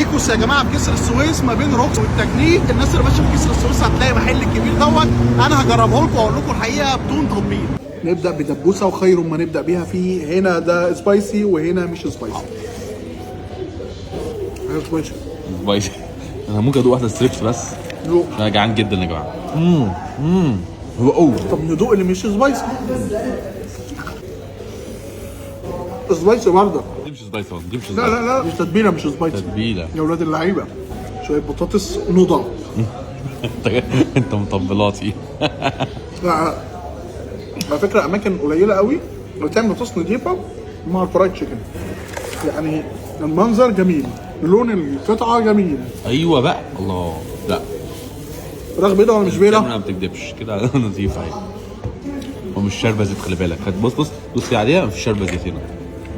تيكوس يا جماعة في جسر السويس ما بين روكس والتجنيد. الناس اللي ماشية في جسر السويس هتلاقي محل الكبير دوت، انا هجربه لكم واقول لكم الحقيقة بدون تطبيل. نبدا بدبوسه وخير ما نبدا بيها في هنا ده spicy وهنا مش spicy. spicy. spicy. انا ممكن ادوق واحدة strips بس. دوق. انا جعان جدا يا جماعة. هو اوه. طب ندوق اللي مش spicy. spicy برضه. دي مش spicy والله، دي مش لا لا لا، مش تتبيله، مش spicy. تتبيله. يا ولاد اللعيبة، شوية بطاطس نضاف. انت مطبلاتي. لا على فكرة اماكن قليله قوي اللي بتعمل بطاطس نضيفه مع ال fried chicken. يعني المنظر جميل، لون القطعة جميل. ايوه بقى، الله. لا فراخ بيضة ولا مش بيضة؟ الكاميرا ما بتكدبش كده، نظيفة اهي ومش شاربه زيت، خلي بالك. بص بص بص عليها، مش شاربه زيت هنا،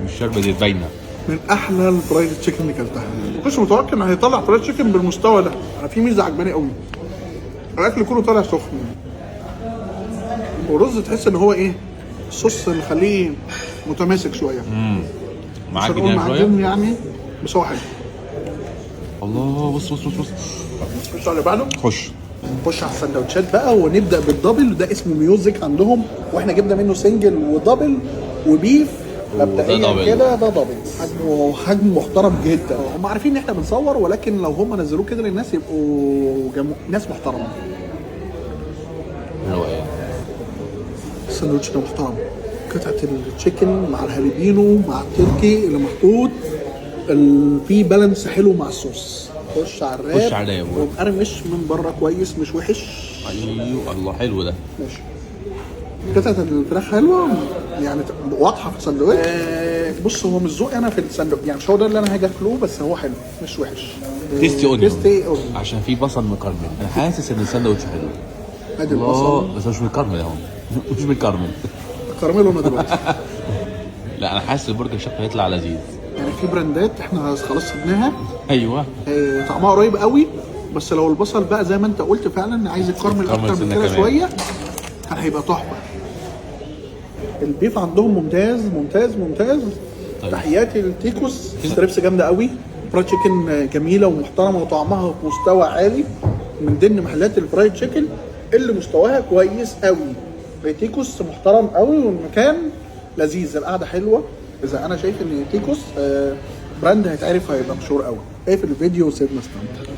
مش شاربه زيت باينة. من احلى ال fried chicken اللي اكلتها. ما كنتش متوقع ان هيطلع fried chicken بالمستوى ده. انا في ميزة عجباني قوي، الاكل كله طالع سخن، ورز تحس ان هو ايه، الصوص اللي مخليه متماسك شوية. مش معاك هنقول هنا شوية معجن يعني، بس هو حلو. الله، بص بص بص بص. خش على اللي بعده. خش. خش على السندوتشات بقى، ونبدا بال double. ده اسمه music عندهم، واحنا جبنا منه single و double و beef. مبدئيا double. كده ده double، حجمه حجم محترم جدا. هم عارفين ان احنا بنصور، ولكن لو هم نزلوه كده للناس يبقوا ناس محترمه. روقان. السندوتش ده محترم، قطعه ال chicken مع الهالبينو مع التركي اللي محطوط، في balance حلو مع الصوص. خش على ال wrap. خش على ال wrap. ومقرمش من بره كويس، مش وحش. ايوه الله، حلو ده. ماشي. قطعة الفراخ حلوة يعني، واضحة في السندوتش. بص هو مش ذوقي انا في السندوتش يعني، مش هو ده اللي انا هاجي اكله، بس هو حلو مش وحش. tasty onion. tasty onion. عشان في بصل مكرمل، انا حاسس ان الساندوتش حلو. ادي البصل. الله، بس هو مش مكرمل اهو، مش مكرمل. كرمله انا دلوقتي. لا انا حاسس البرجر شكله هيطلع لذيذ. يعني في brandات احنا خلاص سيبناها. ايوه. طعمها قريب قوي، بس لو البصل بقى زي ما انت قلت فعلا عايز يتكرمل يتكرمل اكتر من سنة كده كمان. شوية، كان هيبقى تحفة. ال beef عندهم ممتاز ممتاز ممتاز. طيب. تحياتي لتيكوس. strips جامدة قوي، fried chicken جميلة ومحترمه وطعمها في مستوى عالي، من ضمن محلات ال fried chicken اللي مستواها كويس قوي. تيكوس محترم قوي والمكان لذيذ، القعدة حلوة. اذا انا شايف ان تيكوس brand هيتعرف، هيبقى مشهور قوي. اقفل الفيديو وسيبنا نستمتع.